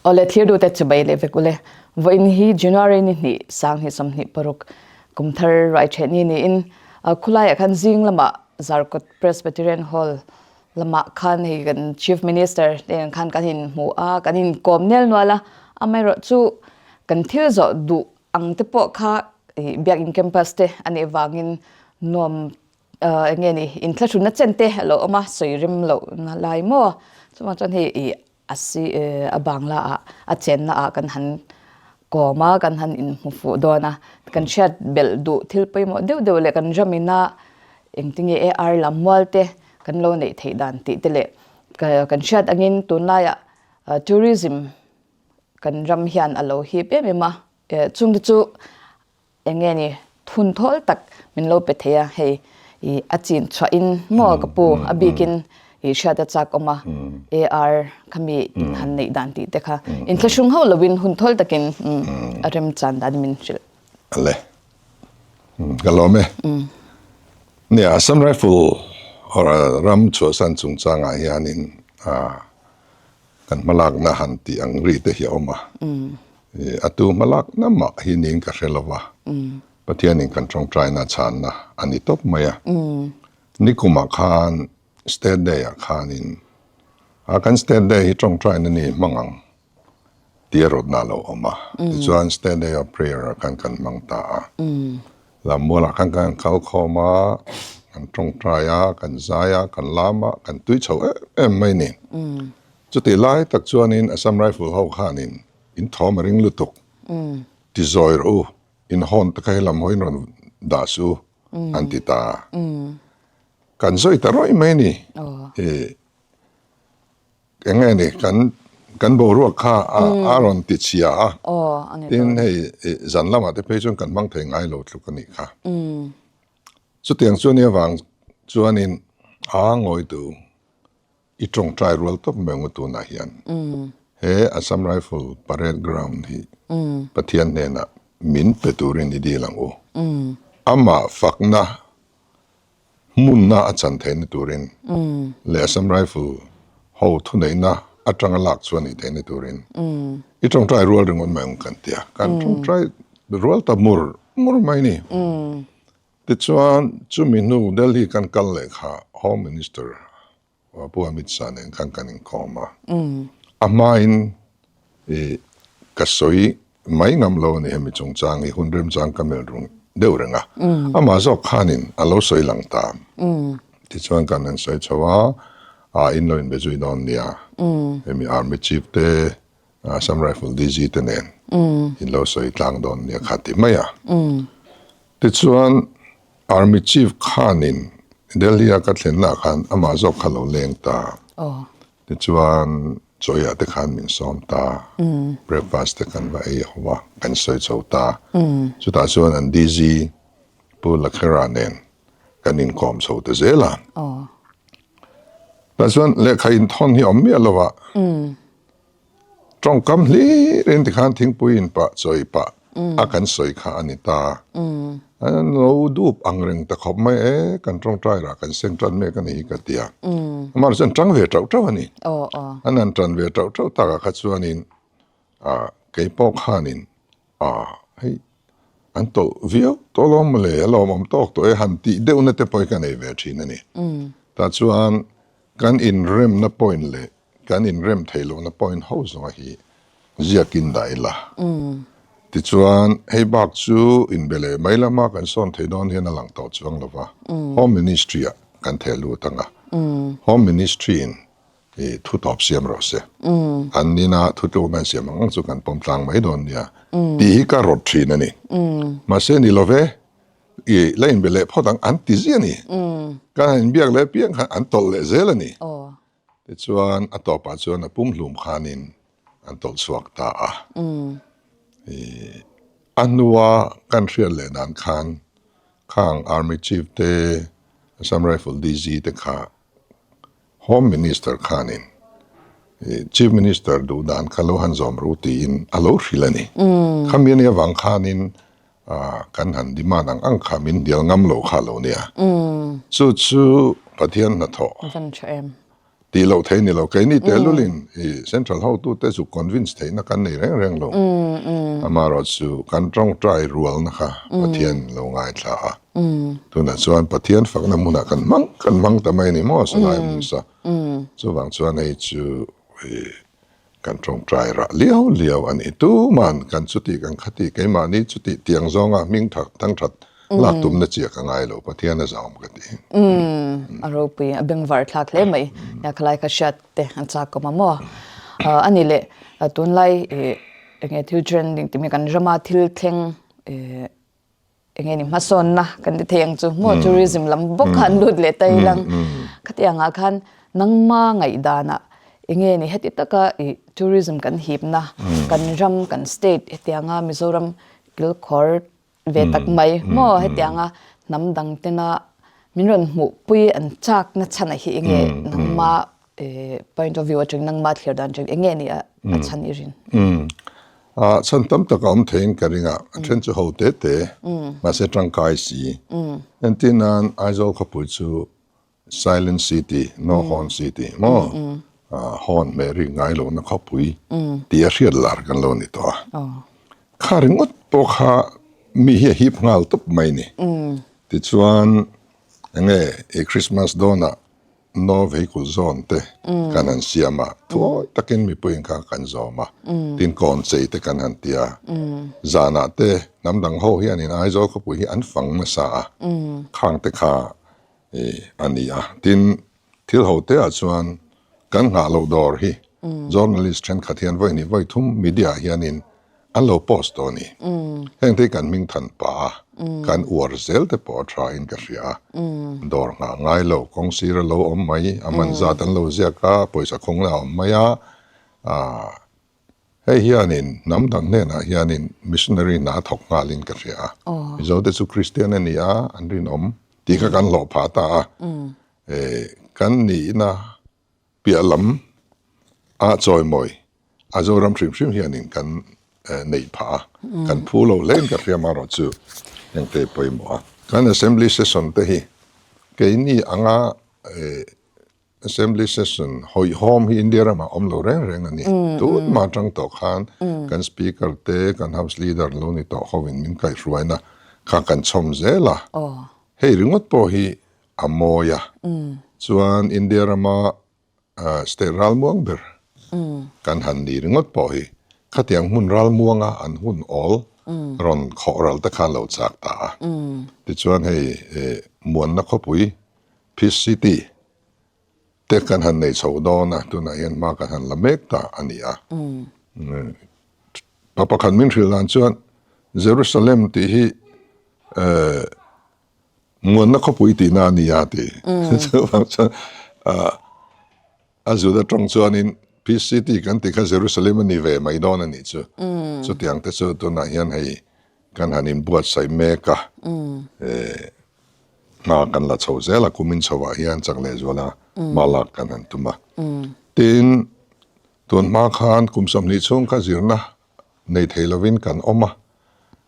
Awle thlir duhte chibai leh vek ule. Vawiin hi January ni hnih sang hnih 26 kum thar ruai ṭheh ni niin khulaiah khan zing lamah Zarkawt Presbyterian Hall lamah khan hei kan Chief Minister te nen khan kan inhmu a, kan inkawm nel nual a, amaherawhchu kan thil zawh duh ang te pawh kha Biakin campus te a nih vangin nuam eng nge ni inthlahrunna chen te a lo awm a, sawi rem lohna lai maw chuvang chuan hei ih a si a bangla ah a chenna ah kan han kawm a kan han inhmu fuh dawn a kan hriat belh duh thil pawimawh deuh deuh leh kan ramina engtinge AR lam mual te kan lo neih theih dan tih te leh kan hriat angin tunlaiah tourism kan ram hian a lo hip em em a chungte chu Eng nge ni thun thawl tak min lo pe thei a, hei i a chin chhuah in maw ka pu a bik in i hriat a chak awm a, AR kha mi in han neih dan tih te kha inthlahrung hauh lo in hun thawl tak in a rem chan dan min hrilh. Ale ka lawm e. Nia Assam Rifle or ram chhuahsan chungchangah hianin Kan hmalakna han tih ang ri te hi a awm a, a tu hmalakna mah hi niin ka hre lo va, Pathianin kan tawngtaina chhanna a ni tawp mai a. Nikumah khan State Day-ah khanin a kan State Day hi tawngtaina ni hmang ang tih a rawtna a lo awm a, tichuan State Day of Prayer-ah khan kan hmang ta a. Lammualah khan kan kal khawm a, kan tawngtai a, kan zai a, kan lam a, kan tui chho em em mai ni. Chutih lai tak chuanin Assam Rifle ho khanin in thawm a ring lutuk. Ti zawi rawh u, in hawn te kha helam hawiin rawn dah suh u, an ti ta. Kan zawi ta rawih mai ni. Eng nge ni kan kan boruak kha a rawn ti chhia a, tin hei zan lamah te phei chuan kan hmang thei ngai lo tluk a nih kha. Chutiang chu nia vang chuanin a ngawitu i tawngtai rual tawp mai ang u tunah hian he Assam Rifle Parade Ground hi Pathian hnenah min pe turin i dil ang u. Amah fakna Hmunna a chan theihna turin leh Assam Rifle ho thuneihna atanga lak chu a nih theihna turin i tawngtai rual ringawt mai ang kan ti a, kan tawngtai rual ta mur mur mai ni. Tichuan chumi hnu Delhi kan kal leh kha Home Minister Pu Amit Shah nen khan kan inkawm a, a hmain i ka sawi mai ngam lo a ni hemi chungchang hi hun remchang ka melh rung deuh reng a, amah zawk khanin a lo sawi lang ta. Tichuan kan han sawi chho a, a in lo inbe zui dawn nia, hemi Army Chief te, Assam Rifle DG te nen in lo sawi tlang dawn nia kha ti mai a. Tichuan Army Chief khanin Delhi-a ka thlennaah khan amah zawk kha lo leng ta. Tichuan chawiah te khan min sawm ta. Breakfast te kan va ei ho a, kan sawi chho ta. Chutah chuan an DG Pu Lakhera nen kan inkawm chho ta zel a. Tah chuan lehkha inthawn hi a awm miah lo a. Tawngkam hlir in tikhan thingpui in pah chawi pah a kan sawi kha a ni ta. An lo dup ang reng ta khawp mai e, kan tawngtai rah kan seng tan mek a ni hi ka ti a. Amah chuan tang ve tauh tauh a ni. An han tan ve tauh tauh takah kha chuanin kei pawh khanin hei an tawlh viau tawh alawm mawle, a lawmawm tawk tawh e han tih deuhna te pawh hi ka nei ve thin a ni. Tah chuan Kan inremna point leh kan inrem theih lohna point ho zawnga hi ziakin dah ila. Tichuan, hei bak chu inbe leh mai lama kan sawn theih dawn hian a lang tawh chuang lo va, Home Ministry-ah kan theh lut ang a, Home Ministry-in i thu tawp siam rawh se. An nina thu tlukna an siam ang ang chu kan pawm tlang mai dawn nia tih hi ka rawt thin a ni. Mahse, ni lo ve. I la inbe leh phawt ang an ti ziah a ni. Kan han inbiak leh piang khan an tawlh leh zel a ni. Tichuan a tawpah chuan a pumhlum khanin an tawlh chhuak ta a. I a hnua kan hriat leh dan khan khang Army Chief te, Assam Rifle DG te kha Home Minister khanin Chief Minister duh dan kha lo han zawm ru tiin a lo hrilh a ni. Khami ania vang khanin kan han demand ang ang kha min dial ngam lo kha lo nia. Chu chu Pathian hnathawh. Van tha em. Tih loh thei ni lo. Keini tehlulin i Central hotute chu convince theihna kan nei reng reng lo. Amaherawhchu kan tawngtai rualna kha Pathian lo ngaithla a. Tunah chuan Pathian fakna hmunah kan hmang kan hmang ta mai a ni maw Salai Musa. Chuvang chuan hei chu i Kan tawngtai rah liau liau a ni. Tuman kan chuti kan khati keimahni chuti tiang zawnga hming that thang that lak tumna chiah ka ngai lo Pathian a zahawm ka ti. Umm a ropui a bengvar thlak hle mai. Nia khalai kha hriat te an chak awm a maw. A ni leh tunlai enge thil trending tih mai kan rama thil thleng enge ni hmasawnna kan ti thei ang chu maw tourism lam bawk khan lut leh ta ilang khatiang ah khan nangma ngaihdanah enge ni heti taka ih tourism kan hipna kan ram kan state hetianga Mizoram kilkhawr ve tak mai maw hetianga hnam dang tena min rawn hmuhpui an chakna chhan ah hi enge nangma point of view atang nangma thlir dan atang enge ni a chhan i rin? A chhan tam tak a awm theiin ka ring a, a then chu ho te te, mahse tangkai si. Entir nan Aizawl khawpui chu Silent City, No Horn City maw? Horn hmeh rik ngai lohna khawpui tih a hriat lar kan lo ni tawh a. Kha ringawt pawh kha mi hi a hip nghal tawp mai ni. Tichuan enge i Christmas dawnah No vehicle zone te kan han siam a, thuawi takin mipuiin kha kan zawm a, tin kawn chei te kan han ti a, zanah te hnam dang ho hianin Aizawl khawpui hi an fang nasa a, khang te kha a ni a, tin thil ho te ah chuan kan nghah loh dawr hi journalist thenkhat hian vawi hnih vawi thum media ah hianin An lo post tawh a ni. Heng te hi kan hming than pah a, kan uar zel te pawh a tha in ka hria a. Dawr nghah ngai lo, kawng sir a lo awm mai, a man zat an lo ziak a, pawisa khawng lah a awm mai a. Aaa hei hianin hnam dang hnenah hianin missionary hna a thawk nghalin ka hria a. Mizo te chu Kristian a ni a, an rinawm tih kha kan hlawh phah ta a. Kan nihna Piah lam a chawimawi a Zoram hrim hrim hianin kan neih phah a, kan phu lo hle in ka hria marawh chu engte pawimawh a. Kan Assembly Session te hi keini anga Assembly Session hawihhawm hi India ramah awm lo reng reng a ni. Tunhma atang tawh khan kan Speaker te, kan House Leader lo ni tawh hovin min kaihhruaina kha kan chhawm zel a. Hei ringawt pawh hi a mawi a, chuan India rama state ralmuang ber kan han ni ringawt pawh hi khatiang hmun ralmuanga an hun awl rawn khawh ral te khan lo chak ta a. Tichuan hei Muanna khawpui, Peace City, te kan han nei chho dawn a, tunah hian hma kan han la mek ta a ni a. Pa pakhat min hrilh dan chuan Jerusalem tih hi Muanna khawpui tihna a ni a ti. Chuvang chuan a Juda tawng chuanin Peace City kan tih kha Jerusalem a ni ve mai dawn a nih chu. Chutiang te chu tunah hian hei kan han inbuatsaih mek a, hna kan la chho zel a, kumin chhoah hian chak lehzuala hma lak kan han tum a. Tin, tun hma khan kum 20 chhung kha zirna nei thei lovin kan awm a,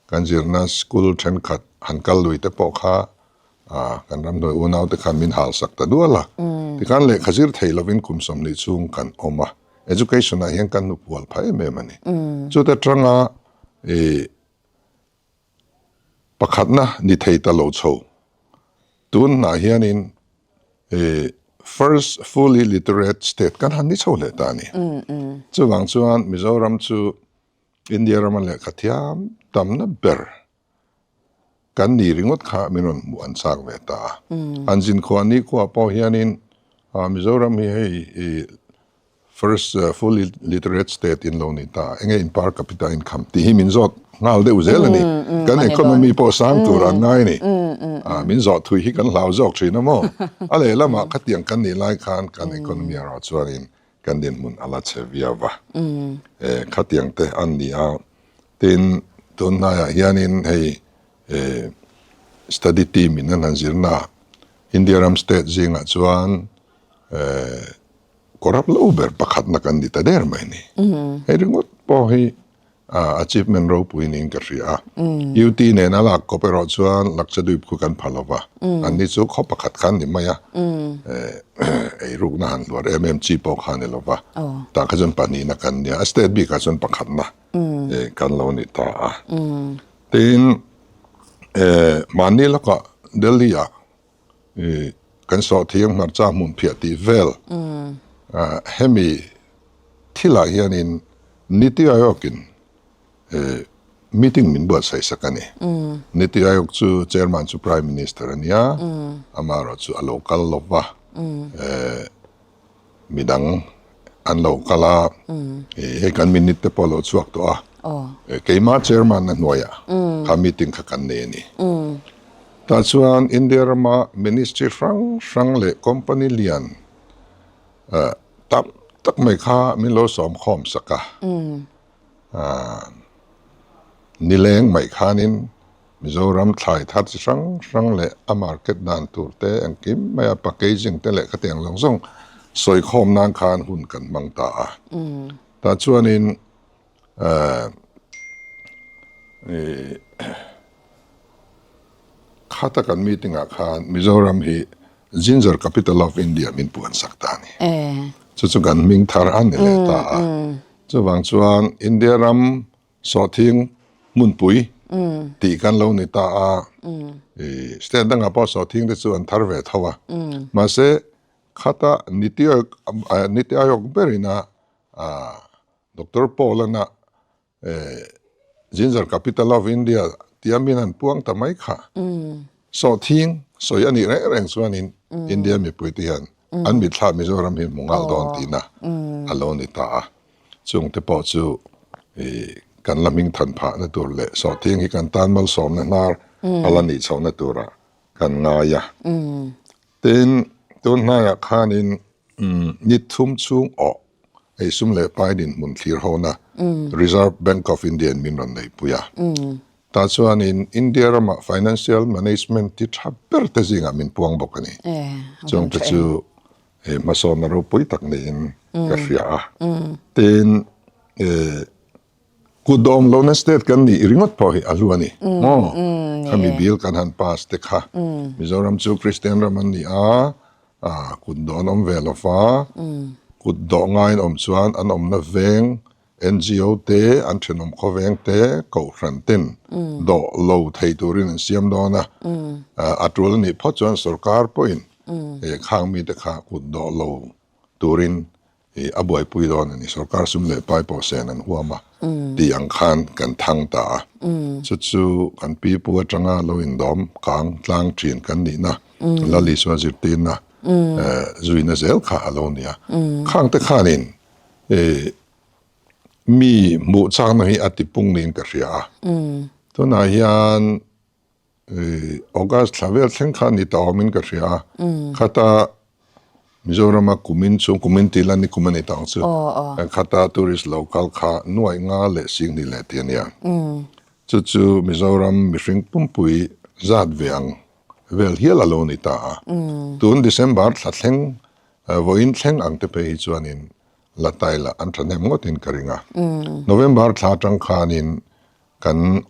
kan zirna school thenkhat han kal lui te pawh kha kan ramhnuai unau te khan min hal sak ta dual a, tikhan lehkha zir thei lovin kum 20 chhung kan awm a, education ah hian kan hnupual phah em em a ni. Chute atanga ih pakhatna ni thei ta lo chho tun hnah hianin ih first fully literate state kan han ni chho hle ta a ni. Chuvang chuan Mizoram chu India rama lehkha thiam tamna ber kan ni ringawt kha min rawn hmuh an chak ve ta a. An zinkhua nikhua pawh hianin Mizoram hi hei ih First fully literate state in lo ni ta, enge in per capita income tih hi min zawt nghal deuh zel a ni. Kan economy pawh sang tur an ngai a ni. Min zawh thui hi kan hlau zawk thin a maw? A lehlamah khatiang kan nih lai khan kan economy erawh chuanin kan dinhmun a la che viau va. Khatiang te an ni a, tin tun hnaiah hianin hei study team in an han zirna India ram state zingah chuan Corrupt lo ber pakhatna kan ni ta der mai ni. Hei ringawt pawh hi Achievement ropui niin ka hria a. UT nena lak kawp erawh chuan Lakshadweep khu kan pha lova, anni chu khaw pakhat kha an ni mai a, eirukna han hluar em em chi pawh kha a ni lova, tah kha chuan pahnihna kan nia, a state bikah chuan pakhatna kan lo ni ta a. Tin, mahni lawkah Delhi-ah kan sawhthiang hmarcha hmun phiah tih vel hemi thilah hianin Niti Aayog-in meeting min buatsaih sak a ni. Niti Aayog chu chairman chu Prime Minister a nia, amaherawhchu a lo kal lo va. Midang an lo kal a, hei kan minute te pawh a lo chhuak tawh a, keimah chairman na hnuaiah kha meeting kha kan nei a ni. Tah chuan India rama ministry hrang hrang leh company lian tam tak mai kha min lo sawm khawm sak a, nileng mai khanin Mizoram thlai thar chi hrang hrang leh a market dan tur te engkim mai a packaging te leh khatiang zawng zawng sawi khawm nan khan hun kan hmang ta a. Tah chuanin khata kan meeting ah khan Mizoram hi Ginger Capital of India min puan sak ta a ni. Chu chu kan hming thar a ni leh ta a. Chuvang chuan India ram Sawhthing hmunpui tih kan lo ni ta a, state dangah pawh sawhthing te chu an thar ve tho a, mahse khata Niti Niti Aayog berina Doctor Paul-ana Ginger Capital of India tia min han puang ta mai kha. Sawhthing sawi a nih reng reng chuanin India mipuite hian an mitthla Mizoram hi hmu nghal dawn tihna a lo ni ta a. Chungte pawh chu kan la hming than phahna tur leh sawhthing hi kan tan malsawmna hnar a la nih chhohna turah kan ngai a. Tin, tun hnaiah khanin ni thum chhung awh Hei sum leh pai dinhmun thlir hona Reserve Bank of India in min rawn neipui a. Tah chuanin India rama financial management ti tha ber te zingah min puang bawk a ni. Chungte chu hmasawnna ropui tak niin ka hria a. Tin, kut dawm lohna state kan nih ringawt pawh hi a hlu a ni maw? Khami bill kan han pass te kha Mizoram chu Christian ram an ni a, kut dawh an awm ve lo va, kut dawh ngaiin awm chuan an awmna veng NGO te, an thenawm khawveng te, kohhran ten dawh lo thei turin an siam dawn a, a tul a nih phawt chuan sorkar pawhin khang mite kha kut dawh lo turin I a buaipui dawn a ni, sorkar sum leh pai pawh sen an huam a tih ang khan kan thang ta a. Chu chu kan pi pu atanga lo indawm kang tlang thin kan nihna, Lal Isua zirtirna zuina zel kha a lo ni a. Khang te khanin mi hmuh chakna hi a tipung niin ka hria a. Tunah hian August thla vel thleng kha ni ta awmin ka hria a, khata Mizorama kumin chung kumin tih la ni kum a ni ta ang chu, khata tourist lo kal kha nuaih nga leh singhnih leh tih a nia. Chu chu Mizoram mihring pumpui zat ve ang vel hial a lo ni ta a. Tun December thla thleng vawiin thleng ang te phei hi chuanin la tai la an thahnem ngawtin ka ring a. November thla atang khanin kan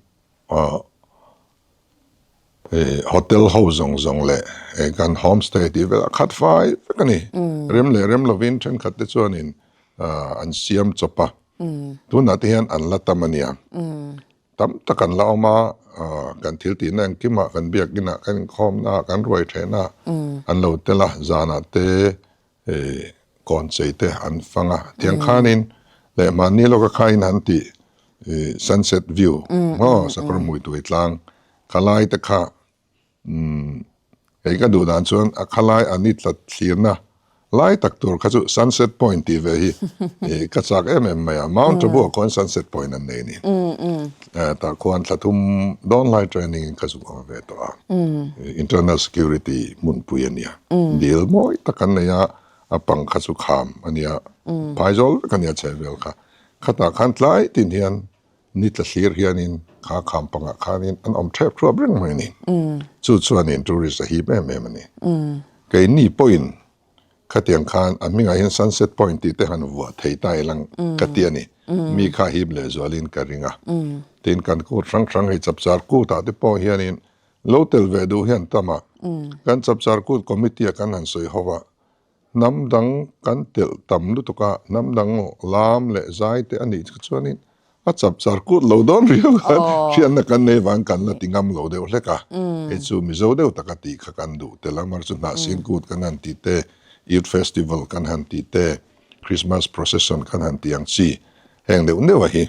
Hotel ho zawng zawng leh kan home stay tih vel a khat fai vek a ni. Rem leh rem lovin thenkhat te chuanin an siam chawp a, tunah te hian an la tam a nia. Tam tak an la awm a, kan thil tihna engkimah kan biakinah kan inkhawmnaah kan ruai theihnaah an lo tel a, zanah te kawn chei te an fang a, tiang khanin leh mahni lawka khain han tih sunset view maw sakawr hmui tui tlang khalai te kha hei ka duh dan chuan a khalai a ni tlat thlirna lai tak tur kha chu sunset point tih ve hi ka chak em em mai a, Mount Abu ah khuan sunset point an nei a ni tah khuan thla thum dawn lai training in ka zuk awm ve tawh a, internal security hmunpui a nia. Dil mawi tak an nei a, a pang kha chu kham a nia, phaizawl vek a nia chhehvel kha. Khatah khan tlai tin hian ni tla thlir hianin kha kham pangah khanin an awm thep thuap reng mai a ni. Chu chuanin tourist a hip em em a ni. Keini pawhin. Khatiang khan a hmingah hian Sunset Point tih te han vuah thei ta ilang ka ti a ni. Mi kha hip leh zualin ka ring a. Tin, kan kut hrang hrang hei chapchar kutah te pawh hianin lo tel ve duh hian tam a. Kan chapchar kut committee-a kan han sawi ho va, hnam dang kan telh tam lutuk a, hnam dang lam leh zai te a nih chu chuanin A chapchar kut lo dawn riau khan hriatna kan nei vang kan la ti ngam lo deuh hlek a. Hei chu Mizo deuh taka tih kha kan duh tel a, mar chu hnahsin kut kan han tih te, Youth Festival kan han tih te, Christmas Procession kan han tih ang chi heng deuh neuh a hi.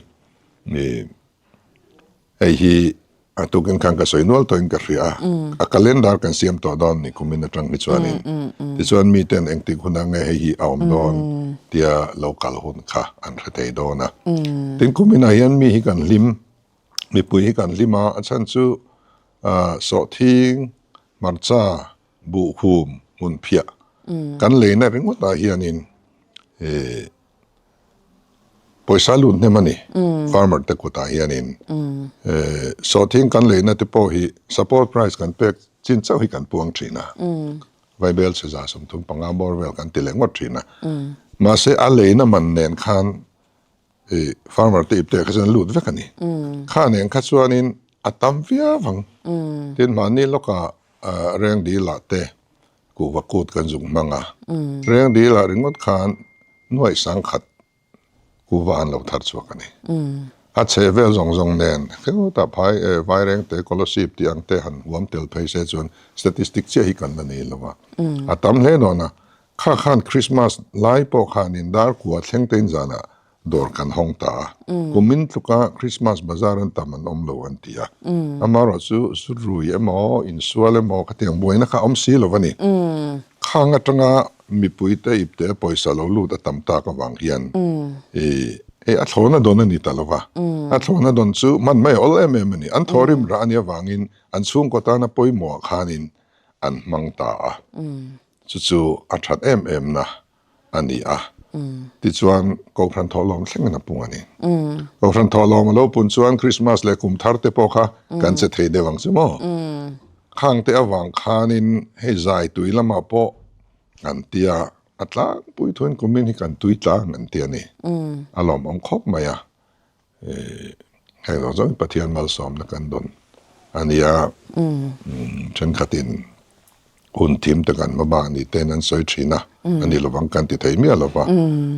Hei hi A tukin khan ka sawi nual tawhin ka hria a, a calendar kan siam tawh dawn ni kumin atang hi chuanin. Tichuan miten engtik hunah nge hei hi a awm dawn tia lo kal hun kha an hre thei dawn a. Tin kuminah hian mi hi kan hlim, mipui hi kan hlim a, a chhan chu sawhthing, hmarcha, buhhum, hmunphiah kan leina ringawtah hianin Pawisa lut hnem a ni. Farmer te kutah hianin sawhthing kan leina te pawh hi support price kan pek chin chauh hi kan puang thin a. Vaibel chhe 35 bawr vel kan ti leh ngawt thin a. Mahse a leina man nen khan farmer te ipte kha chuan lut vek a ni. Kha nen kha chuanin a tam viau ang. Tin mahni lawkah Rengdil ah te Kuhva kut kan zuk hmang a, reng dil ah ringawt khan nuaih sangkhat kuhva an lo thar chhuak a ni. A chhe vel zawng zawng nen khengawtah phai Vaireng te Kolosip tih ang te han huam tel phei se chuan statistic chiah hi kan la nei lo a, a tam hle dawn a. Kha khan Christmas lai pawh khanin dar kua thleng tein zanah Dawr kan hawng ta a, kumin tluka Christmas bazar an tam an awm lo an ti a. Amaherawh chu zu rui emaw, insual emaw khatiang buaina kha a awm si lo a ni. Khang atanga mipuite ipte pawisa lo lut a tam tak avang hian i hei a thlawna dawn a ni ta lo va. A thlawna dawn chu hman mai a awl em em a ni. An thawhrim rah a nih avangin an chhungkaw tana pawimawhah khanin an hmang ta a. Chu chu a that em em na a ni a. Tichuan, Kohhran thawhlawm thlengin a pung a ni. Kohhran thawhlawm a lo pun chuan Krismas leh kum thar te pawh kha kan che thei deuh ang chu maw? Khang te avang khanin hei zai tui lamah pawh an tia, a tlangpui thuin kumin hi kan tui tlang an ti a ni. A lawmawm khawp mai a. Heng zawng zawng Pathian malsawmna kan dawn a nia. Thenkhatin hun thim te kan hmabak ni tein an sawi thin a, a ni lovang kan ti thei miah lova.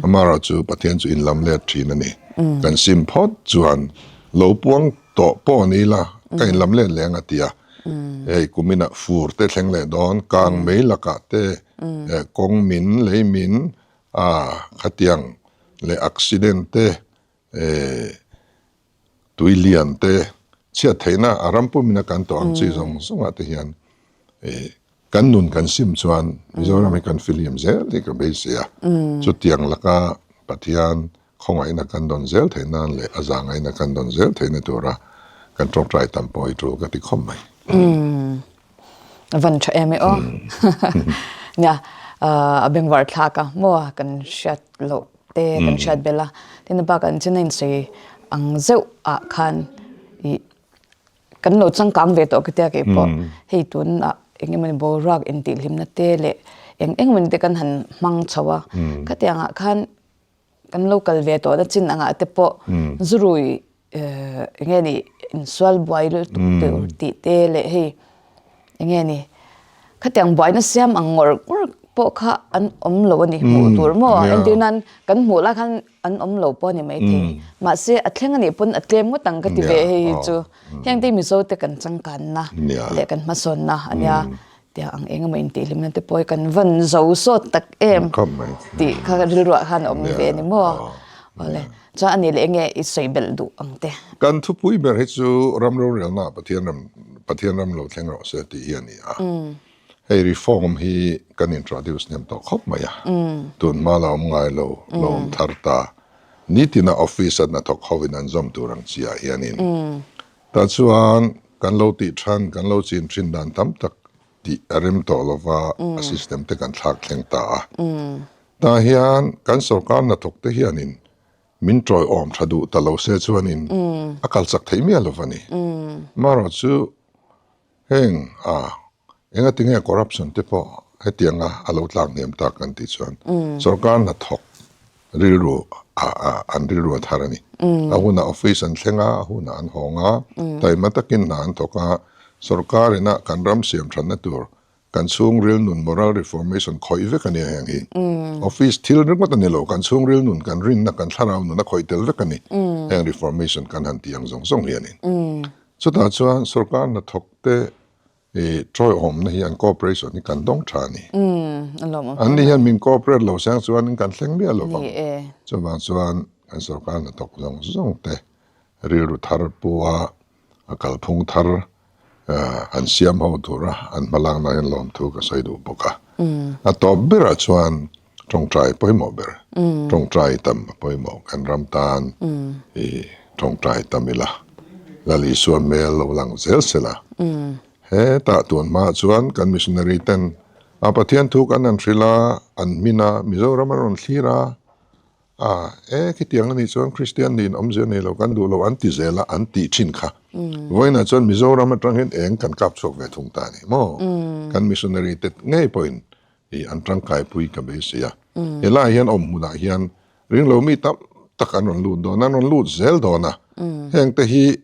Amaherawh chu Pathian chu inlam let thin a ni. Kan sim phawt chuan lo puang tawh pawh ni ila ka inlam let leh ang a ti a. Hei kuminah fur te thleng leh dawn, kang mei lakah te, kawng min, lei min, khatiang leh accident te, Tui lian te chhiat theihna a ram pumina kan tawh ang chi zawng zawngah te hian kan nun kan sim chuan Mizoram hi kan fihlim zel tih ka beisei a. Chutiang laka Pathian khawngaihna kan dawn zel theih nan leh a zahngaihna kan dawn zel theihna tura kan tawngtai tam pawh hi tul ka ti khawp mai. Van tha em e aw. Nia a bengvar thlak a maw kan hriat loh te kan hriat belh a, tin a bakah an chin a insawi ang zeuh ah khan ih kan lo changkang ve tawh ka tia kei pawh hei tunah eng emawni boruak intihhlimna te leh eng eng emawni te kan han hmang chho a, khatiang ah khan kan lo kal ve tawhna chin angah te pawh zurui eng nge ni insual buai lutuk tur tih te leh hei eng nge ni khatiang buaina siam ang ngawr ngawr pawh kha an awm lo a ni hmuh tur maw entir nan kan hmuh lai khan an awm lo pawh a ni maithei mahse a thleng a nih pawn a tlem ngawt ang ka ti ve hei hi chu heng te Mizo te kan changkanna leh kan hmasawnna a nia Tia ang eng emaw intihhlimna te pawh hi kan van zo sawt tak em tih kha rilruah khan a awm ve ni maw? Awle, chuan ani leh enge i sawi belh duh ang te? Kan thupui ber hi chu ram rorelna Pathian ram Pathian ram lo thleng rawh se tih hi a ni a. Hei reform hi kan introduce hnem tawh khawp mai a. Tun hma la awm ngai lo, lo awm thar ta. Nitina office a hnathawk hovin an zawm tur ang chiah hianin Tah chuan kan lo tih than, kan lo chin thin dan tam tak tih a rem tawh lo va, a system te kan thlak thleng ta a. Tah hian kan sorkar hnathawk te hianin min tawiawm tha duh ta lo se chuanin a kal chak theih miah lo va ni. Amaherawhchu heng a engatinge corruption te pawh. hetianga a lo tlak hniam tak kan tih chuan sorkar hnathawk rilru an rilru a thar a ni. A hunah office an thleng a, a hunah an hawng a, taima takin hna an thawk a, sorkar ina kan ram siam thatna tur Kan chhungril nun moral reformation khawih vek a nia heng hi. Office thil ringawt a ni lo, kan chhungril nun, kan rinna, kan thlarau nun a khawih tel vek a ni. Heng reformation kan han tih ang zawng zawng hi a ni. Chutah chuan sorkar hnathawk te tawiawmna hi an cooperation hi kan dawng tha a ni. An ni hian min cooperate lo seng chuan kan thleng miah lo vang. Chuvang chuan kan sorkar hnathawk zawng zawng te rilru thar pu a, a kalphung thar an siam ho tura an hmalakna hian lawmthu ka sawi duh bawk a. A tawp berah chuan tawngtai pawimawh ber, tawngtai tam a pawimawh kan ram tan i tawngtai tam ila, Lal Isua hmel lo lang zel se la. Hetah tun hmaah chuan kan missionary ten a Pathian thu kan han hrilh a, an hmin a, Mizoram an rawn thlir a, A, e, khitiang a nih chuan Kristian niin awmzia nei lo kan duh lo an ti zel a, an tih thin kha. Vawiinah chuan Mizoram atang hian eng kan kap chhuak ve thung ta a ni maw? Kan missionary te ngei pawhin i an tangkaipui ka beisei a. Helaiah hian awm hmunah hian ringlo mi tam tak an rawn lut dawn a, an rawn lut zel dawn a. Hengte hi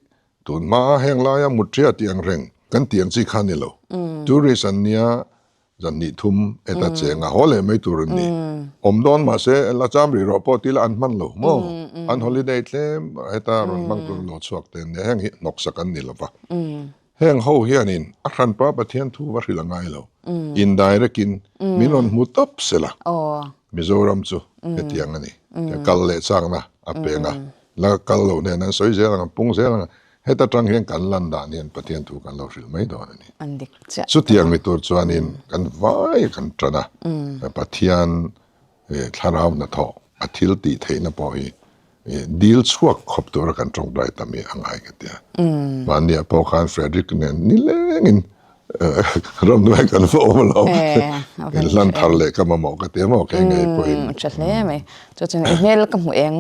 tun hmaa heng laia mutria tih ang reng kan tih ang chi kha a ni lo. Tourist an nia, Zan hnih thum heta cheng a haw leh mai tur an ni. Awm dawn mahse la cham rih rawh pawh tila an hman lo maw? An holiday tlem heta rawn hmang tur lo chhuak te an nia, heng hi hnawksak an ni lova. Heng ho hianin a hranpa Pathian thu va hrilh a ngai lo. Indirect in min rawn hmu tawp sela Mizoram chu hetiang a ni. Kal leh chakna a peng a. La kal lo hnen an sawi zel ang, an pung zel ang. Heta tang hian kan lan dan hian Pathian thu kan lo hrilh mai dawn a ni. An dik chiah. Chutiang ni tur chuanin kan vai kan tan a, Pathian thlarau hnathawh a thil tih theihna pawh hi dil chhuak khawp tura kan tawngtai tam hi a ngai ka tia. Mahniah pawh khan Frederick nen nilengin Ramhnuai kan va awm lo. In hlan thar leh ka mamawh ka ti a maw kei ngei pawhin. Tha hle mai. Chu chuan i hmel ka hmu eng.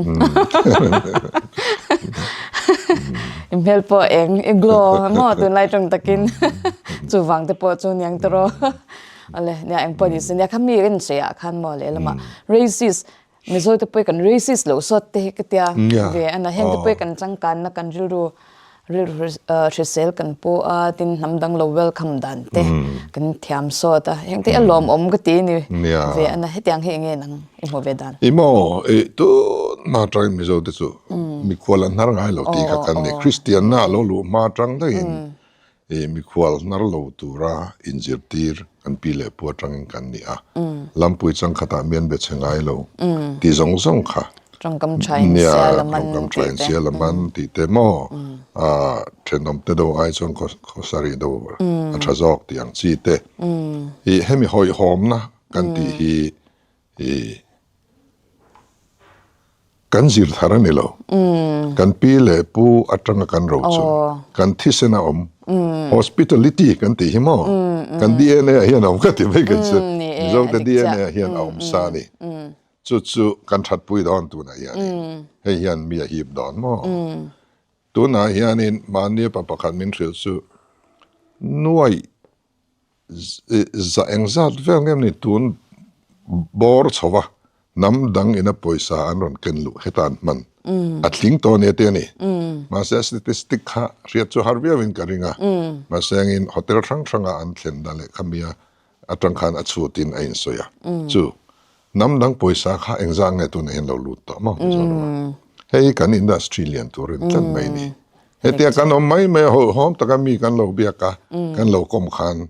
I hmel pawh eng, i glow maw tunlai tawng takin. Chuvang te pawh chu niang tawh rawh. Awle, nia eng pawh ni se nia kha mi rin sawiah khan maw lehlamah racist Mizo te pawh kan racist loh sawt te hi ka tia ve a na heng te pawh kan changkanna kan rilru rilru hrisel kan pu a tin hnam dang lo welcome dan te kan thiam sawt a heng te a lawmawm ka ti ni ve a na hetiang hi enge nang i hmu ve dan. I maw i tun hma atangin Mizo te chu mikhual an hnar ngai lo tih kha kan ni Kristian na lo luh hma atang daihin I mikhual hnar lo tura inzirtir kan pi leh pu atangin kan ni a, lampui changkhatah mian be chhe ngai lo tih zawng zawng kha. Tawngkam tha in sial a man tih te. Tawngkam tha in sial a man tih te maw, thenawm te do ai chuan khawsarih do a tha zawk tih ang chi te. I hemi hawihhawmna kan tih hi I kan zir thar a ni lo. Kan pi leh pu atanga kan ro chu kan thisen a awm. Hospitality kan tih hi maw? Kan DNA ah hian a awm ka ti mai kan chu. Mizote DNA ah hian a awm sa a ni. Chu chu kan thatpui dawn tunah hianin hei hian mi a hip dawn maw? Tunah hianin mahni pa pakhat min hrilh chu nuaih Za engzat vel nge ni tun bawr chho va, hnam dang ina pawisa an rawn ken luh heta an hman a tling tawh nia te a ni. Mahse a statistic kha hriat chu har viau in ka ring a, mahse engin hotel hrang hranga an thlen na leh khamia atang khan a chhut in a insawi a, chu hnam dang pawisa kha engzat nge tunah hian lo lut tawh maw Mizoram ah. Hei hi kan industry lian tur in tlat mai ni. Hetia kan awm mai mai a hawihhawm taka mi kan lo biak a, kan lo kawm khan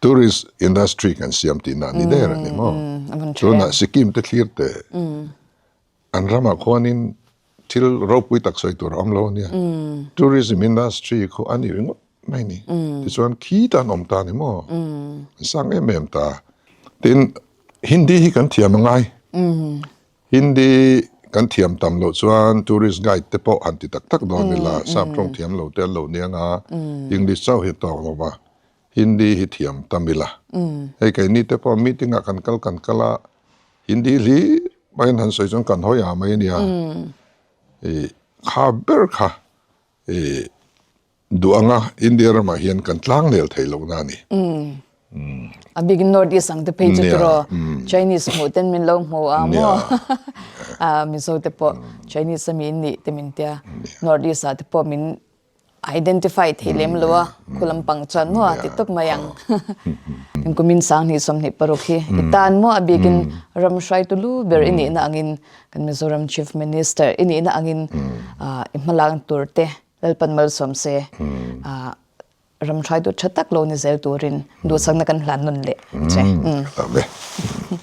tourist industry kan siam tihna a ni der a ni maw? Tunah Sikkim te thlir teh an ramah khuanin thil ropui tak sawi tur a awm lo a nia. Tourism industry khu a ni ringawt mai a ni. Tichuan khita an awm ta a ni maw? An sang em em ta. Tin, Hindi hi kan thiam a ngai. Hindi kan thiam tam loh chuan tourist guide te pawh han ti tak tak dawn ila, sap tawng thiam lo te an lo nia nga, English chauh hi a tawk lo va, Hindi hi thiam tam ila. Hei keini te pawh meeting ah kan kal kan kal a, Hindi hlir maiin han sawi chuan kan hawi ah mai a nia, i kha ber kha i. Duh anga India ramah hian kan tlang nel thei lohna a ni. A bikin North East ang te phei chu tiraw Chinese hmuh ten min lo hmu a maw? Mizo te pawh Chinese ami in nih te min tia North East ah te pawh min identify thei lem lo a, khu lampang chuan maw a ti tawp mai ang. Kumin 20 26 hi i tan maw a bikin ram hruaitu lu ber i nihna angin kan Mizoram Chief Minister i nihna angin i hmalak tur te Lalpan malsawm se ram hruaitu tha tak lo ni zel turin duhsakna kan hlan nawn leh che. Amen.